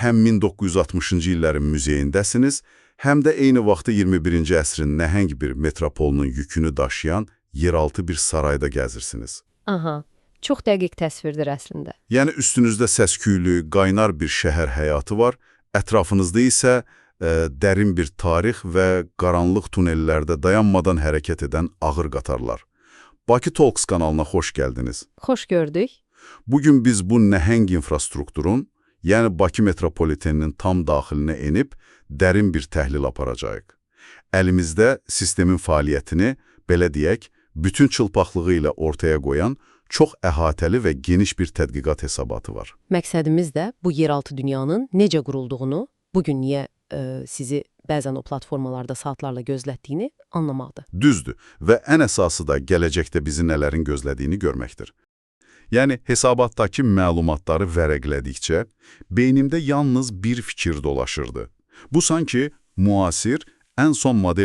Həm 1960-cı illərin muzeyindəsiniz, həm də eyni vaxtda 21-ci əsrin nəhəng bir metropolunun yükünü daşıyan yeraltı bir sarayda gəzirsiniz. Aha, çox dəqiq təsvirdir əslində. Yəni üstünüzdə səs-küylü, qaynar bir şəhər həyatı var, ətrafınızda isə dərin bir tarix və qaranlıq tunellərdə dayanmadan hərəkət edən ağır qatarlar. Bakı Talks kanalına xoş gəldiniz. Xoş gördük. Bugün biz bu nəhəng infrastrukturun, yəni Bakı metropoliteninin tam daxilinə enib dərin bir təhlil aparacağıq. Əlimizdə sistemin fəaliyyətini, belə deyək, bütün çılpaqlığı ilə ortaya qoyan çox əhatəli və geniş bir tədqiqat hesabatı var. Məqsədimiz də bu yeraltı dünyanın necə qurulduğunu, bugün niyə sizi bəzən o platformalarda saatlarla gözlətdiyini anlamaqdır. Düzdür və ən əsası da gələcəkdə bizi nələrin gözlədiyini görməkdir. Yəni hesabatdakı məlumatları vərəqlədikcə beynimdə yalnız bir fikir dolaşırdı. Bu sanki müasir, ən son model